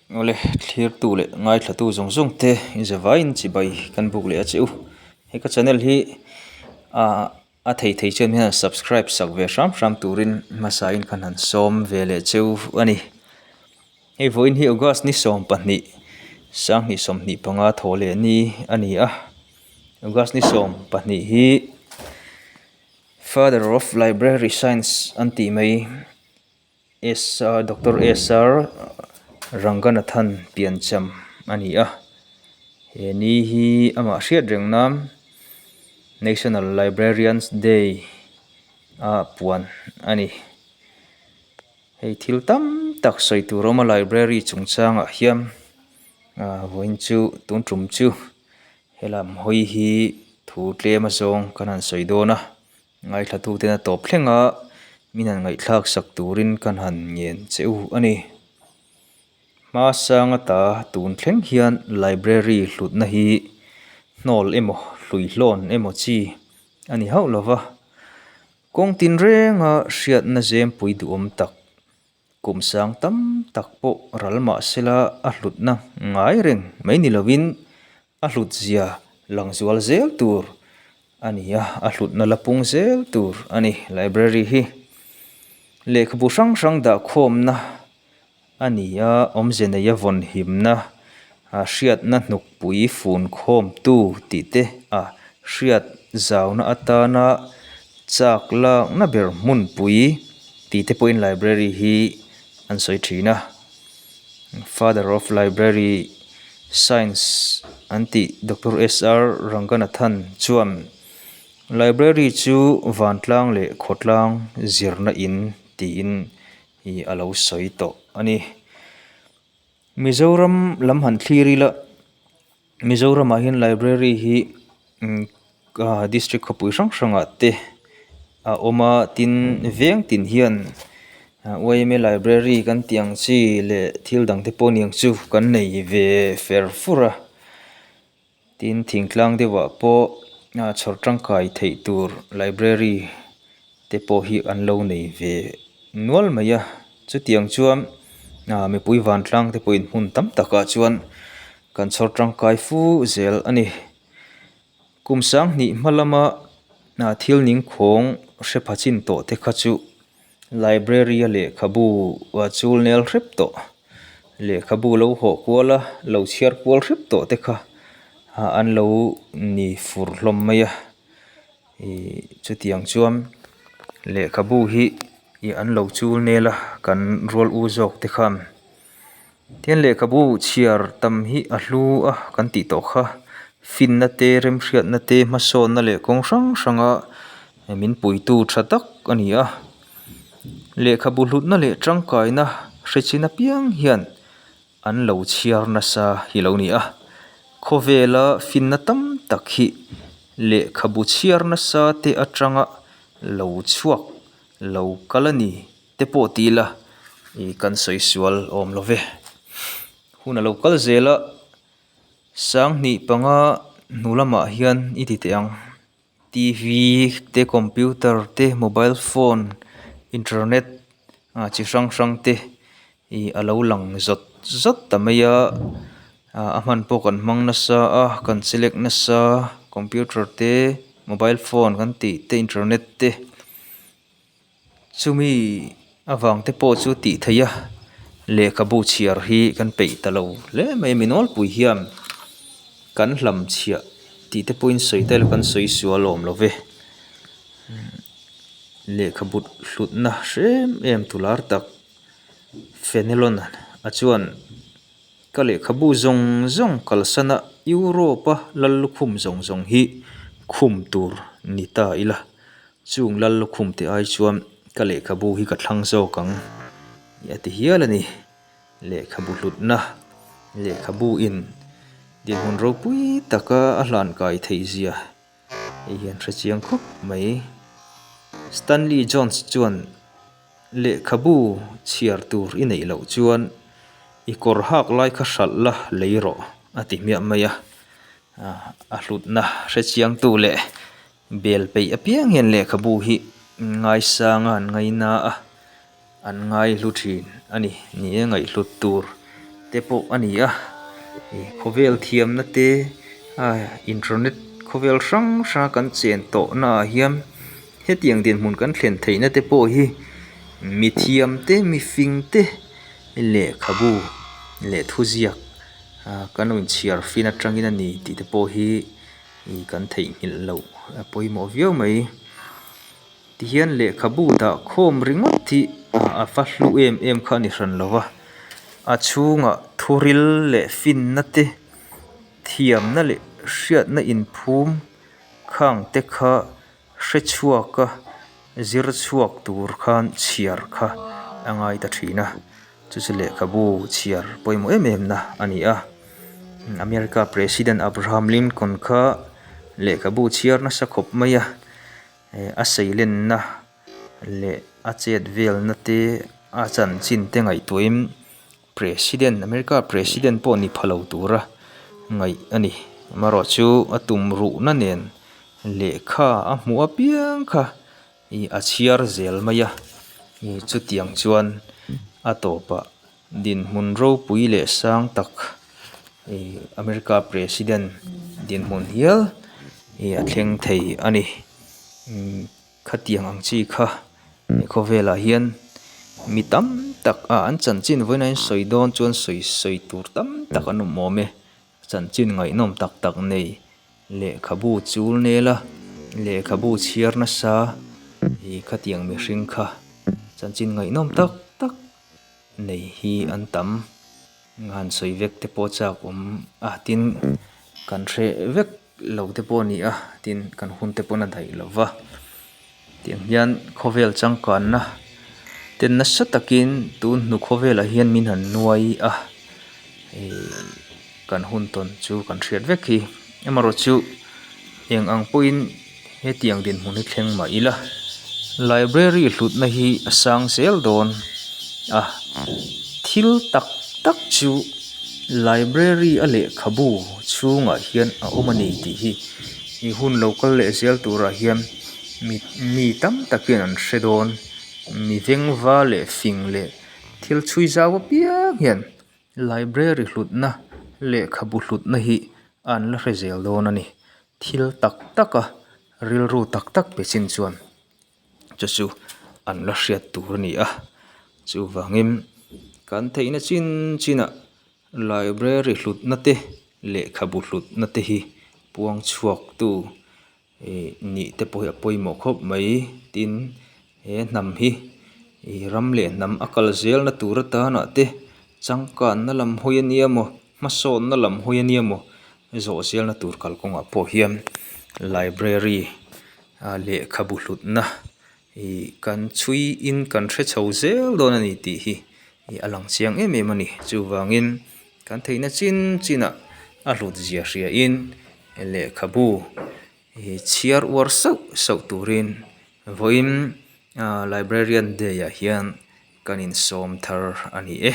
Awle, thlirtu leh ngaithlatu zawng zawng te zavaiin chibai kan buk leh a che u. He ka channel hi ah a thei thei chuan hian subscribe sak ve hram hram turin hmasain khan han sawm ve leh cheu a ni. Hei vawiin hi August ni 12 sanghnih 25 thaw leh ni a ni a. August ni 12 hi Father of Library Science an tih mai. SR Doctor SR Ranganathan piancham a ni a, he ni hi amah hriat reng nan National Librarians Day a puan a ni. Hei thil tam tak sawi tur a awm a library chungchangah hian ah vawiin chu tun tum chu helam hawi hi thu tlem a zawng kan han sawi dawn a. Ngaithlatuten a tawp thleng a, min han ngaihthlak sak turin kan han ngen che u a ni. Hma sang ata tun thleng hian library hlutna hi hnawl emaw hluihlawn emaw chi a ni hauh lo va, kawng tinrenga hriatna zempui duhawm tak Kum sang tam tak pawh ral mah sela a hlutna ngai reng mai ni lovin a hlut zia lang zual zel tur a ni a, a hlutna la pung zel tur a ni. Library hi lehkhabu hrang hrang dah khawmna a ni a, awmze neia vawn himna, hriatna hnukpui fun khawmtu tih te a hriat zauna atana chak lakna ber hmunpui Tih te pawhin library hi an sawi thin a, father of library science an tih Doctor SR Ranganathan chuan library chu vantlang leh khawtlang zirna in tiin ih a lo sawi tawh a ni. Mizoram lam han thlir ila Mizoramah hian library hi district khawpui hrang hrangah te a awm a tin veng tin hian yma library kan tih ang chi leh thil dang te pawh aniang chu kan nei ve fer fur a tin thingtlang deuhah pawh chhawr tangkai theih tur library te pawh hi an lo nei ve nual mai a chutiang chuan mipui vantlang te pawhin hmun tam takah chuan kan chhawr tangkai fu zel a ni. Kum sanghnih hma lama thil ning khawng hre pha chin tawh te kha chu library a lehkhabu chul nel hrep tawh lehkhabu lo hawh kual a lo chhiar kual hrep tawh te kha an lo ni fur hlawm mai a ih chutiang chuan lehkhabu hi ih an lo chul nel a kan rual u zawk te khan. Tin lehkhabu chhiar tam hi a hlu a kan tih tawh kha finna te remhriatna te hmasawnna leh kawng hrang hranga min puitu tha tak a ni a lehkhabu hlutna leh tangkaina hre chin apiang hian an lo chhiar nasa hi lo ni a khawvela finna tam tak hi lehkhabu chhiar nasa te atanga lo chhuak lo kal a ni. Te pawh ti ila ih kan sawi sual awm lo ve. Hun a lo kal zel a, sanghnih panga hnu lamah hian i ti teh ang. T_V te computer te mobile phone internet ah chi hrang hrang te ih a lo lang zawt zawt ta mai a, a hman pawh kan hmang nasa a kan chelek nasa computer te mobile phone kan tih te internet te. Chumi avang te pawh chu tih theih a, lehkhabu chhiar hi kan peih ta lo hle mai a, mi nawlpui hian kan hlam chhiah tih te pawhin sawi ta ila kan sawi sual awm lo ve. Lehkhabu hlutna hrem em tular tak Fenelon a chuan ka lehkhabu zawng zawng kalsana Europe-a lal lukhum zawng zawng hi khum tur ni ta ila. Chung lal lukhum te ai chuan ka lehkhabu hi ka thlang zawk ang a ti hial a ni. Lehkhabu hlutna, lehkhabu in dinhmun ropui taka a hlan kai theih zia hei hian hre chiang khawp mai. Stanley Jones chuan lehkhabu chhiar tur i neih loh chuan i kawr hak lai kha hralh la lei rawh a ti hmiah mai a, a hlutna hre chiangtu leh Bel peih apiang hian lehkhabu hi ngaisang a an ngaina a, an ngaihlu thin a ni. Ni e, ngaihhlut tur te pawh a ni a ih khawvel thiamna te ah internet khawvel hrang hrang a kan chen tawh naah hian hetiang dinhmun kan thlen theihna te pawh hi mithiam te mifing te lehkhabu leh thuziak ah kan rawn chhiar fin atangin a ni tih te pawh hi ih kan theihnghilh loh a pawimawh viau mai. Tihian lehkhabu dah khawm ringawt hi a va hlu em em kha a ni hran lo va, a chhungah thuril leh finna te thiamna leh hriatna inphum khang te kha hre chhuak a zir chhuak tur khan chhiar kha a ngai ta thin a, chu chu lehkhabu chhiar pawimawh em em na a ni a, America President Abraham Lincoln kha lehkhabu chhiar nasa khawp mai a. A seilenna leh a chet velna te a chanchin te ngaihtuahin President America President pawh ni pha lo tura ngaih a ni. Amaherawhchu a tum ruhna nen lehkha a hmuh apiang kha ih a chhiar zel mai a, ih chutiang chuan a tawpah Dinhmun ropui leh sang tak ih America President dinhmun hial ih a thleng thei a ni. Umm khatiang ang chi kha khawvelah hian mi tam tak ah an chanchin vawiin a insawi dawn chuan sawi sawi tur tam tak an awm awm e. Chanchin ngaihnawm tak tak nei lehkhabu chul nel a, lehkhabu chhiar nasa ih khatiang mihring kha chanchin ngaihnawm tak tak nei hi an tam han sawi vek te pawh chak awm a tin kan hreh vek lo te pawh a ni a tin kan hun te pawn a daih lo va tiang hian khawvel changkanna te nasa takin tun hnu khawvelah hian min han nuai a ihh kan hun tawn chu kan hriat vek hi amaherawhchu eng ang pawhin hetiang dinhmun hi thleng mah ila library hlutna hi a sang zel dawn a thil tak tak chu library a lehkhabu chhungah hian a awm a ni tih hi ih hun lo kal leh zel turah hian mi mi tam tak hian an hre dawn mi vengva leh fing leh thil chhui zau apiang hian. Library hlutna lehkhabu hlutna hi an la hre zel dawn a ni. Thil tak tak a rilru tak tak pe chin chuan chu chu an la hriat tur a ni a. Chuvangin kan theihna chin chinah library hlutna te lehkhabu hlutna te hi puang chhuak tu Ih nih te pawh hi a pawimawh khawp mai tin he hnam hi ih ram leh hnam a kal zel na tur atana te changkanna lam hawi a nia maw hmasawnna lam hawi a nia maw zawh zel na tur kalkawngah pawh hian library ah lehkhabu hlutna ih kan chhui in kan hre chho zel dawn a ni tih hi ih a lang chiang em em a ni chuvangin kan theihna chin chinah a hlut zia hria in. Lehkhabu hi chhiar uar sauh sauh turin vawiin Librarian Day ah hian kan insawm thar a ni e.